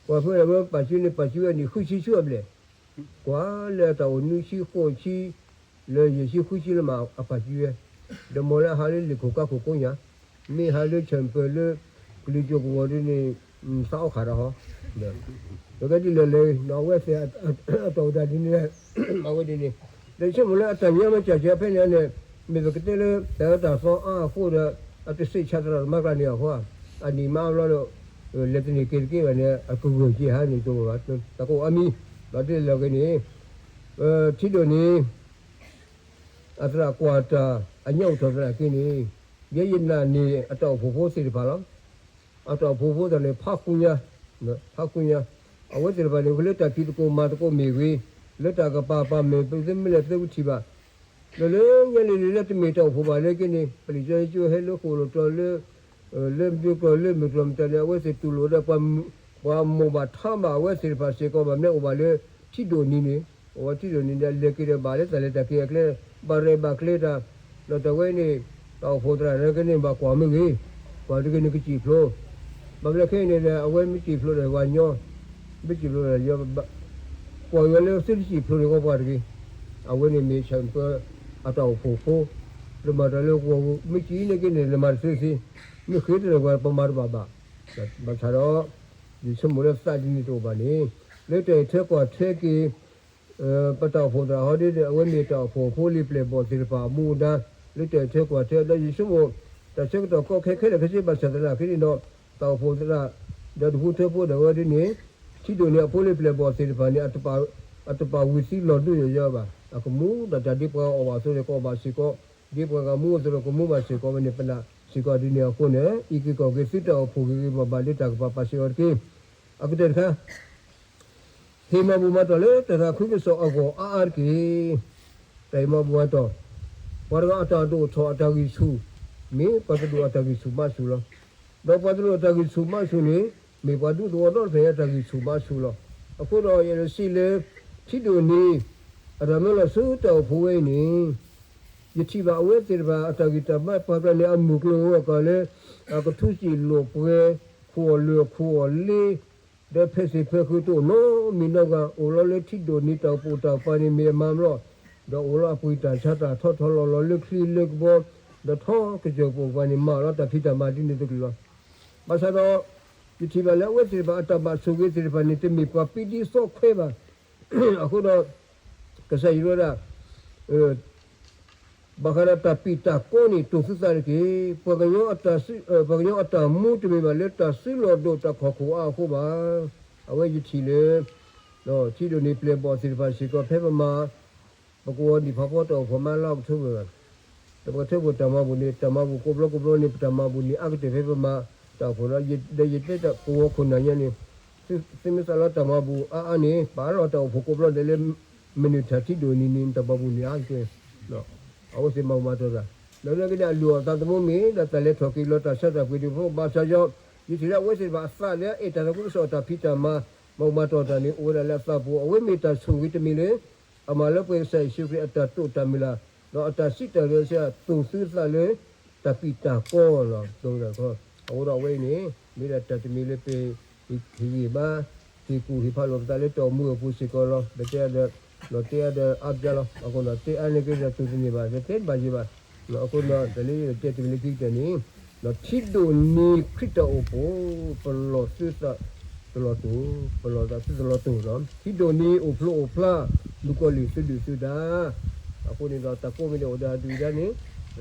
ကွၢ်ဖဲအဝဲပာ်စုန့ၣ် ပာ်စုဝဲနံၣ်ဃုဆံဆူအဘျဲၣ်, ကွၢ်လၢအတၢ်အိၣ်နွံဆံဃိးဆံ လၢယဲၢ်ဆံဃုဆံလၢမးအပာ်စုဝဲ, ဒီးမ်လၢအဟးလၢလ့ၣ်ခိၣ်ကါခိၣ်ကိးညါ, မ့ၢ်ဟးလၢဆၢၣ်ပၢၢ်လၢ ကလုာ်ကၠိၣ်ကဝီၤဒ်န့ၣ် သးအီၣ်ခးဒီးဟီ, ဒီးကဲဒ်လဲၣ်လဲၣ် အဝဲသ့ၣ်အတၢ်အိၣ်တၢ်ဒ်န့ၣ် အဝဲဒ်န့ၣ်, ဒီးဆိကမိၣ်လၢအတၢ်ညါမ့ၢ်ကၢ်ကၢ်ဖဲန့ၣ်န့ၣ် မ့ၢ်ပကတဲလၢ တၢ်အၢတၢ်သီအါအဃိဒီး အတစံးဆါသရၣ်သမါကျါန့ၣ်အဃိ, အနံၣ်မါဘျီဒီး လဲၤတန့ၢ်က့ၤတက့ၢ်ဘၣ်န့ၣ် အကဂၢၢ်က့ၤဟးန့ၣ်တအိၣ်ဘၣ်, တၢ်ကအိၣ်အါမံၤ, ဒီးဒ်လဲၣ်ဂ့ၤန့ၣ် ထံဒိၣ်န့ၣ် အသရၣ်ကွၢ်တၢ် အညၣ်အိၣ်ထီၣ်သရၣ်က့န့ၣ်, ယဲယနာ်န့ၢ်အတၢ်အိၣ်ဖှိၣ်ဖိသ့ၣ်တဖၣ်လီၤ. အတၢ်အိၣ်ဖှိၣ်ဖိသ့ၣ်တဖၣ်န့ၣ် ဖးဃူညါ, ဖးဃူညါ, အဝဲသ့ၣ်တဖၣ်န့ၣ်အိၣ်လၢတၢ်ဖံးသကိးမၤသကိးမ့ၢ်ဂ့ၤ, လၢတၢ်ကပၤပၤမ့ၢ်သုမ့ၢ်လဲၤသုကထံၣ်ဘၣ်, ဒီးလၢညါလံၤလံၤလၢတမ့ၢ်တၢ်အိၣ်ဖှိၣ်ဘၣ်လၢက့န့ၣ် ပလံာ်စီဆှံကၠိဟဲလၢဃိၣ်လိာ်တီၤလၢ လၢမုၢ်ကျိၤလၢမုၢ်ကျိၤမတၤန့ၣ် အဝဲသ့ၣ်တူၢ်လိာ်ဒီး ပှၤမိၢ်ဘၣ်ထါဘၣ်အဝဲသ့ၣ်တဖၣ်စ့ၢ်ကီး ဘၣ်မနုၤအိၣ်ဘၣ်လၢထံဒိၣ်နံၤန့ၣ်, အိၣ်ဝဲထံဒိၣ်နံၤန့ၣ် အလဲၤက့ၤဒီးဘၣ်လၢတၢ်လဲၤတၢ်က့ၤအကျဲ, ဘၣ်ရဲၣ်ဘၣ်ကျဲၤတၢ်, ဒီးတၢ်ဝဲန့ၣ် တၢ်အိၣ်ဖှိၣ်သရၣ်န့ၣ်က့န့ၣ် ဘၣ်ကွၢ်မ့ၢ်ဂ့ၤ, ကွၢ်တဂ့ၤန့ၣ်ကစံၣ်ဖျိ, ဘၣ်မနုၤခဲအံၤန့ၣ်ဒီး အဝဲမ့ၢ်စံၣ်ဖျိဒီးပှၤညီ, မ့ၢ်စံၣ်ဖျိဒီး ကွၢ်ဝဲလၢသုတစံၣ်ဖျိန့ၣ် ကီပှၤတဂ့ၤ, အဝဲန့ၣ်မ့ၢ်ဆၢၣ်ပၢၢ်အတၢ်အိၣ်ဖှိၣ်ဖိ, လၢမၤတၢ်လၢကဝီၤပူၤ မ့ၢ်စံၣ်အံၤန့ၣ်က့န့ၣ် လဲၤမၤတသ့သ့, မ့ၢ်ဃ့တလၢာ်ပှၤ ပမၤတဘၣ်ဘၣ်, ဘၣ်ဆၣ်ဒီး ယဆိကမိၣ်လၢသးဒ်န့ၣ်တအိၣ်ဘၣ်န့ၣ်, လၢတၢ်အံးထွဲကွၢ်ထွဲက့ၤ ပတၢ်အိၣ်ဖှိၣ်သရၣ်ဟီဒ်န့ၣ် အဝဲမ့ၢ်တၢ်အိၣ်ဖှိၣ်ဖိလံၤပျဲၢ်ဘီၣ်သ့ၣ်တဖၣ်အမူအဒါ, လၢတၢ်အံးထွဲကွၢ်ထွဲဒီး ယဆိကမိၣ် တၢ်ဆၢကတီၢ်ကီခဲခဲလၢာ်ခဲဆ့ ဘၣ်ဆၣ်သနာ်က့န့ၣ်ဒီး တၢ်အိၣ်ဖှိၣ်သရၣ် ဒီးတဟူးထၢဖိဒီးဝဲဒ်န့ၣ် ထံဒိၣ်န့ၣ်အဖိလံၤပျဲၢ်ဘီၣ်သ့ၣ်တဖၣ်န့ၣ် အတပာ်ဝံၤသံလီၤဒိၣ်ယိာ်ယိာ်ဘၣ်. အကမူဒီးတၢ်ဒ်ပှၤအီၣ်ဘၣ်အသိးန့ၣ် ကအီၣ်ဘၣ်စ့ၢ်ကီး, ဒ်ပှၤဂၤမူအသိးန့ၣ် ကမူဘၣ်စ့ၢ်ကီးဝဲန့ၣ် ပနာ်စ့ၢ်ကီးဒ်န့ၣ်အဃိန့ၣ် အံးက့ၤကွၢ်က့ၤသုတၢ်အိၣ်ဖှိၣ်ဂ့ၤဂ့ၤဘၣ်ဘၣ် လၢတၢ်ကပၤပာ်စ့ၢ်ကီးတက့ၢ်. အကတၢၢ်တခါ ဟ့ၣ်မၤဘူၣ်မၤတီၢ်လၢတၢ်သးခုကစီၣ်အဂီၢ်အါအါတက့ၢ်. တၢ်ဟ့ၣ်မၤဘူၣ်မၤတီၢ်, ပှၤတဂၤအတၢ်ဒိၣ်ထီၣ်အတၢ်ဂံၢ်ဆူၣ် မ့ၢ်ပှၤတဒိၣ်အတၢ်ဂံၢ်ဆူၣ်ဘါဆူၣ်လီၤ. ဒီးပှၤတဒိၣ်အတၢ်ဂံၢ်ဆူၣ်ဘါဆူၣ်န့ၣ် မ့ၢ်ပှၤဒူသဝီဒီတဖျၢၣ်အတၢ်ဂံၢ်ဆူၣ်ဘါဆူၣ်လီၤ. အဃိဒီးယအဲၣ်ဒိးစံးလၢ ထံဒိၣ်န့ၣ် အတၢ်မၢလီၤဆူတၢ်အိၣ်ဖှိၣ်ဝဲအံၤန့ၣ် ယထံၣ်ဘၣ်အဝဲသ့ၣ်တဖၣ်အတၢ်ဂံၢ်တၢ်ဘါ ပှၤကျါန့ၣ် အမုၢ်ကျိၤဝဲၤကွာ်လၢ အကထူစံာ်လိာ်ပှဲၤ ခိၣ်အီၣ်လၢာ်ခိၣ်အီၣ်လ့ ဒီးဖဲးသ့ၣ်ဖဲးဃုာ်တအိၣ်နီတမံၤနီတဂၤ အိၣ်လီၤလၢထံဒိၣ်န့ၣ် တၢ်အိၣ်ပိာ်တၢ်ပာ်န့ၣ်မ့ၢ်အမါဘျီ, ဒီးအိၣ်လီၤအပှ့ၤတၢ်ဆါတၢ်ထီထီလီၤလီၤလၢချံလၢကဘီ, ဒီးထီကစၢၢ်ပိာ်ပှၤန့ၣ် မၤလီၤတၢ်ဖံးတၢ်မၤဒ်န့ၣ်တကလုာ်လီၤ. ဘၣ်ဆၣ်ဒီး ယထံၣ်ဘၣ်လၢအဝဲသ့ၣ်တဖၣ်အတၢ်ဘၣ်ဆိၣ်ဂ့ၤသ့ၣ်တဖၣ်န့ၣ် တမ့ၢ်ပှၤပံဒံသီခွဲးဘၣ်. အဃိဒီး ကစၢ်ယွၤဝဲဒၣ် ဘၣ်ဃးဒီးတၢ်ပံာ်တၢ်ကီန့ၣ် တိၢ်သုသးတက့ၢ်. ပှၤကညီအတၢ်မူ တမ့ၢ်ဘၣ်လၢတၢ်စုလီၢ်ဒိၣ်တၢ်ခီၣ်ခိၣ်အါအဃိဘၣ်. အဝဲယထံၣ်လၢ ထံဒိၣ်န့ၣ်ပျဲၢ်ဘီၣ်သ့ၣ်တဖၣ်စ့ၢ်ကီး ဖဲပမၤ ပကဝီၤနံၣ်ဖးဖီတၢ်အိၣ်ဖှိၣ်မးလၢအကထိဘၢၣ်ဘၣ်. ဒီးပကထိဘၢၣ်တၢ်မၤဘူၣ်န့ၣ် တၢ်မၤဘူၣ်ကိးဘျီကိးဘျီန့ၣ် ပတၢ်မၤဘူၣ်န့ၣ် အါကတၢၢ်ဖဲပမၤတၢ်အိၣ်ဖှိၣ်ဒီး ဒီးယတဲတၢ်ကဝီၤခိၣ်နၢ်ညါန့ၣ် သုမ့ၢ်သးလီတၢ်မၤဘူၣ်အါအါန့ၣ် ပာ်လီၤတၢ်အိၣ်ဖှိၣ်ကိးဘျီဒဲးလၢ မနုၤထၢၣ်ထံဒိၣ်နံၤန့ၣ် တၢ်မၤဘူၣ်န့ၣ်အါကတၢၢ် အဝဲသ့ၣ်မၤဘူၣ်မၤတီၢ်တၢ် ဒီးလၢကဒဲးအလုၢ်အီၣ်သးသမူမ့ၢ်ဒီး တၢ်လဲၤထီၣ်က့ၤလီၤတၢ်ဆါတၢ်ပှ့ၤဒံးဖိဘၣ်ဆၣ်ဒီး ယထံၣ်လၢအဝဲသ့ၣ်တဖၣ်အသးလၢအအဲၣ်တၢ်သးခုကစီၣ်အတၢ်ဖံးတၢ်မၤ မၤဘူၣ်မၤတီၢ်တၢ်န့ၣ် အိၣ်ဝဲဒၣ်လၢအသးပူၤ အဝဲမ့ၢ်တၢ်ဆိၣ်ဂ့ၤတမံၤလၢ အမၤလၢပှဲၤကစၢ်ယ့ၣ်ၡူးခရံာ်အတၢ်တိာ်တၢ်မုၢ်လၢ် ဒီးအတၢ်စံးတၢ်ကတိၤစ့ၢ် တိၢ်သုသးလၢ တၢ်ပံာ်တၢ်ကီလီၤ. အဃိဒီးအဝဲအံၤန့ၣ် မ့ၢ်ဒၣ်တၢ်တမံၤလၢပဟ့ၣ်ဂံၢ်ဘါ ဟ့ၣ်ကူၣ်ဟ့ၣ်ဖးလိာ်ပသးလၢတၢ်အိၣ်မူအပူၤစ့ၢ်ကီးလီၤ. ပတဲအါဒီး လီၤတဲအါဒီးအါဘျါလီၤ. အဃိဒီးတဲအါန့ၢ်က့ၤဒီးတူၢ်တန့ၢ်ဘၣ် ဒီးတဲတဘၣ်ယံၤဘၣ်. အဃိဒီးတၢ်လၢယတဲတမံၤလၢခံကတၢၢ်န့ၣ် ဒီးထံဒိၣ်န့ၢ်ခရံာ်တၢ်အိၣ်ဖှိၣ်, ပလီၢ်သုသးတလီၤတိၢ်, ပလီၢ်သးသုတလီၤတိၢ်လီၤ. ထံဒိၣ်န့ၢ်အိၣ်ဖျိအိၣ်ဖျါ မုၣ်ကီၤလံၢ်သုဒုၣ်သုဒါ. အဃိန့ၣ်ဒီး တၢ်ကိးမံၤဒဲးအိၣ်ဒီးဒုၣ်ဒါန့ၣ်,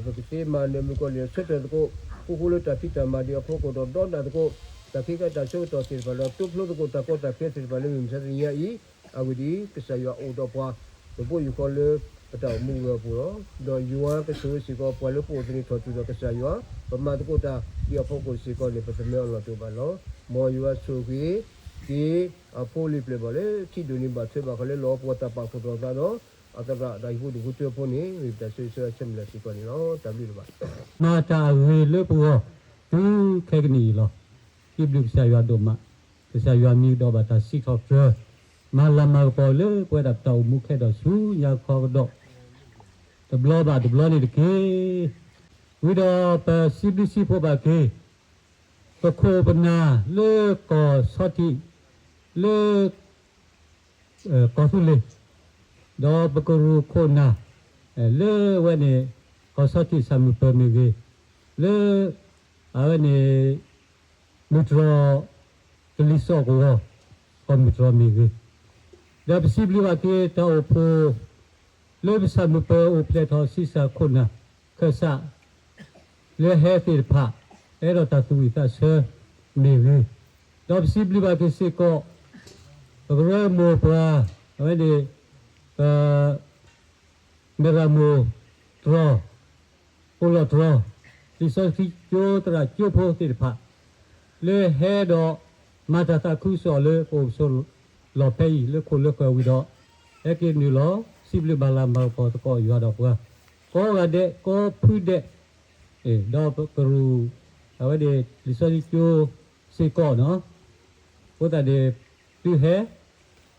ပကသ့မၤနၢၤမုၣ်ကီၤလံၢ်ဆၢထၢၣ်သကိး, ဃူဃူလၢတၢ်ဖံးတၢ်မၤဒံးအဖီခိၣ်ဒီး ဒီနၢ်သကိး တၢ်ဖံးတၢ်ဆၢကတီၢ်သ့ၣ်တဖၣ်ဒီး တိဖျိသကိးတၢ်ကီတၢ်ခဲသ့ၣ်တဖၣ်လၢမုၢ်မဆါတနံၤညါအံၤ, အဂ့ၢ်ဒ်အံၤ, ကစၢ်ယွၤအိၣ်ဒီးပှၤ တဘိယူၢ်ဃီလၢပတၢ်အိၣ်မူအဂီၢ်အပူၤလီၤ. ဒီးယွၤကဆိၣ်ဂ့ၤစ့ၢ်ကီး ပှၤလၢပအိၣ်သန့ၤထီၣ်တုၤဒီးကစၢ်ယွၤ, ပမၤသကိးတၢ်ဒ်အဖီခိၣ်စ့ၢ်ကီးန့ၣ် ပသမၢအလီၢ်တအိၣ်ဘၣ်လီၤ. မ်ယွၤဆိၣ်ဂ့ၤက့ၤ အဖိလံၤပျဲၢ်ဘီၣ်လၢ ထံဒိၣ်န့ၢ်ဘၣ်ထွဲဘၣ်ဃီလၢလီၤပှီၢ်တၢ်ပာ်ဖှိၣ်ထီၣ်သးဒီး အသရၣ်ဒီးဟံၣ်ဖိဒူၣ်ဖိထၢဖိန့ၣ် မ့ၢ်ပတၢ်ဆၢဂ့ၤဆၢဝါဆၢမုၢ်လၢ်စ့ၢ်ကီးန့ၣ်လီၤ. တၢ်ဘျုးတဘၣ် မၤတၢ်အဂ့ၤလၢပဂီၢ် တုၤခဲကနံၣ်အံၤလီၤ. စံးဘျုးကစၢ်ယွၤဒိၣ်မး, ကစၢ်ယွၤမံၤကဒီးဘၣ်တၢ်စံးထီၣ်ပတြၢၤ, မၤလၤမၤကပီၤလၢပဝဲဒၣ်ပတၢ်အိၣ်မူခဲဒီးဆူညါခီကဒီး, တဘျီဘၣ်တဘျီန့ၣ်တက့ၢ်. ဝံၤဒီးပစံးဘျုးစံးဖှိၣ်ဘၣ်က့ၤ ပခိၣ်ပနၢ်လၢကီၢ်ဆီထံး လၢ ကီၢ်သူလ့ၤ, ဒီးပကရူၢ်ခိၣ်နၢ် လၢအဝဲန့ၣ် ကီၢ်ဆီထံးဆၣ်မုၢ်ပၢၤမ့ၢ်ဂ့ၤ, လၢ အဝဲန့ၣ် မုၢ်တြီၢ် ကလံၤစိးကဝီၤ ကီၢ်မုၢ်တြီၢ်မ့ၢ်ဂ့ၤ, ဒီးပစံးဘျုးဘၣ်က့ၤတၢ်အိၣ်ဖှိၣ် လၢပဆၣ်မုၢ်ပၢၤအိၣ်ဖျဲၣ်ထီၣ်ဆံးစၢ်ခိၣ်နၢ် ခၢၣ်စး လၢဟဲသ့ၣ်တဖၣ် အဲၣ်ဒိးတၢ်သူၣ်ဝံၣ်သးဆၢမ့ၢ်ဂ့ၤ, ဒီးပစံးဘျုးဘၣ်က့ၤစ့ၢ်ကီး ပကရၢမိၢ်ပှၢ် အဝဲန့ၣ် ပ မဲရမိၢ်တြီၢ်, ပိလီၢ်တြီၢ်, လံာ်စီဆှံကၠိသရၣ်ကၠိဖိသ့ၣ်တဖၣ် လၢဟဲဒီးမၤတၢ်သးခုကစီၣ်လၢပအိၣ်ပဆိးလီၢ်ဖဲအံၤ လၢခိၣ်လၢဃၢၤဝံၤဒီး ဟဲက့ၤနုာ်လီၤ စံးဘျုးမၤလၤမၤကပီၤသကိးယွၤဒီးပှၤ ကိးဂၤဒဲး ကိးဖုဒဲး ဒီးပကရူၢ် အဝဲန့ၣ် လံာ်စီဆှံကၠိစ့ၢ်ကီးနီၤ အဃိသတးန့ၣ် သုဟဲ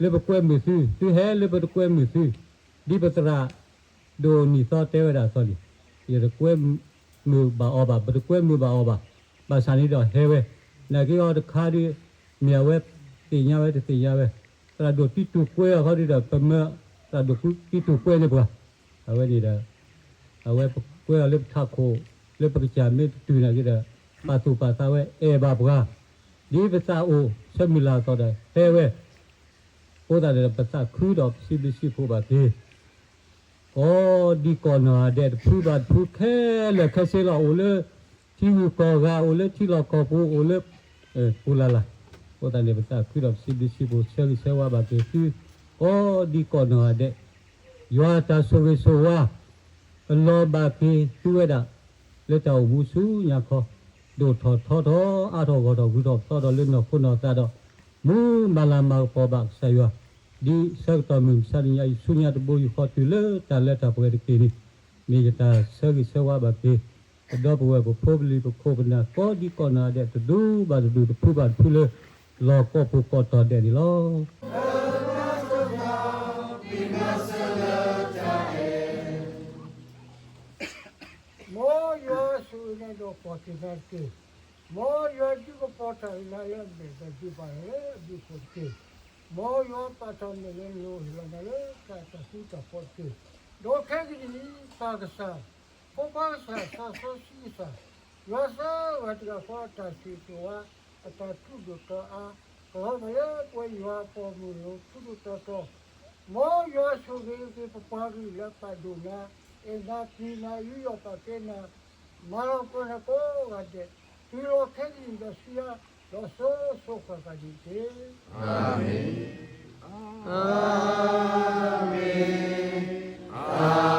လၢပကွဲမုာ်သု, သုဟဲလၢပတကွဲမုာ်သု, ဒ်ပသရၣ်ဒိၣ်နံၣ်သီတဲဝဲဒၣ်အသိးန့ၣ်, ယတကွဲမုာ်ဘၣ်အီၤဘၣ်, ပတကွဲမုာ်ဘၣ်အီၤဘၣ်, ဘၣ်ဆၣ်န့ၣ်ဒီးဟဲဝဲ, နာ်က့အီၤတခါဒီး မ့ၢ်အဝဲသ့ၣ်ညါဝဲတသ့ၣ်ညါဝဲ, သရၣ်ဒိၣ်တံတူၢ်ကွဲအီၤခီဒီး ပမၢသရၣ်ဒိၣ်တံတူၢ်ကွဲန့ၢ်ပှၤ, အဝဲန့ၣ်ဒီး အဝဲပကွဲအီၤလၢပထးခိၣ် လၢပကစၢ်မ့ၢ်တတုၤနာ်က့ဒီး ပာ်သူၣ်ပာ်သးဝဲအဲၣ်ဘၣ်ပှၤ, ဒ်ပသးအိၣ်ဆၢမုၢ်လၢ်အသိးဒီးဟဲဝဲ, အဃိသတးဒီးပသးခုဒီးပစံးဘျုးစံးဖှိၣ်ဘၣ်က့ၤ ကိးဒံကိးနီၢ်ဂၤဒဲး တဖုဘၣ်တဖုခဲလၢာ်ခဲဆ့လီၤ, အိၣ်လၢထံဂုၤကီၢ်ဂၤ, အိၣ်လၢထံလီၢ်ကီၢ်ပူၤ, အိၣ်လၢပူၤလၢ်လၢ်, အဃိသတးန့ၣ် ပသးခုဒီးပစံးဘျုးစံးဖှိၣ်ဆၢဂ့ၤဆၢဝါဘၣ်က့ၤသု ကိးဒံကိးနီၢ်ဂၤဒဲး, ယွၤတၢ်ဆိၣ်ဂ့ၤဆိၣ်ဝါ ကလီၤဘၣ်က့ၤသုဝဲဒၣ် လၢတၢ်အိၣ်မူဆူညါခီ, ဒိၣ်ထီၣ်ထီထီၣ် အါထီၣ်ဂီၢ်ထီၣ် ဂုၤထီၣ်ပသီထီၣ်လၢနီၢ်ခိနီၢ်သးဒီး မူမၤလၤမၤကပီၤဘၣ်ကစၢ်ယွၤ, ဒ်ဆၢကတီၢ်မုၢ်မဆါတနံၤအံၤ ဆူညါတဘိယူၢ်ဃီတုၤလၢတၢ်လၢတၢ်ပှဲၤတက့ၢ်န့ၣ်, မ့ၢ်ယတၢ်ဆၢဂ့ၤဆၢဝါဘၣ်က့ၤ ပဒီပုၢ်ဝဲၢ်ပဖိပလံၤပခိၣ်ပနၢ် ကိးဒံကိးနီၢ်ဂၤဒဲး တဒူဘၣ်တဒူ တဖုဘၣ်တဖုလၢ လီၢ်ကိးပူၤကိးတီၤဒဲးန့ၣ်လီၤ. မ်ယွၤဆိၣ်ဂ့ၤနၤဒီးပှၤက့ၤနၤတက့ၢ်. မ်ယွၤဒုးကပီၤတၢ်အံၤနၤလၢအမဲာ်ဒီးဒုးပာ်နၤလၢအဘျုးအဖှိၣ်တက့ၢ်. မ်ယွၤပာ်တၢ်မဲာ်လၢနလိၤ ဟ့ၣ်လီၤနၤလၢတၢ်သးခုတၢ်ဖှီၣ်တက့ၢ်. ဒီးခဲကနံၣ်အံၤ ပၢ်ကစၢ်, ဖိခွါကစၢ်, သးစီဆှံကစၢ်, ယွၤသၢဂၤတဂၤဃီအတၢ်ဆိၣ်ဂ့ၤဆိၣ်ဝါ, အတၢ်ထူဒိၣ်တီၤအါ, ကလီၤဘၣ်လၢပဝဲယွၤအပှၤမုၢ်လိၤထူဒိၣ်တီၤတီၤ, မ်ယွၤဆိၣ်ဂ့ၤက့ၤပပှၤကလုာ်လၢအပာ်ဒိၣ်နၤ, အဲၣ်နၤပျံၤနၤ ယူးယီၣ်ပာ်ကဲနၤ, မၤလီၤပှီၢ်နၤကိးဂၤဒဲး, တုၤလီၤခဲကနံၣ်ဒီးဆူညါ, ဒီးစိၤစိၤဃၣ်ဃၣ်န့ၣ်တက့ၢ်. အၤမ့ၣ်, အၤမ့ၣ်, အၤ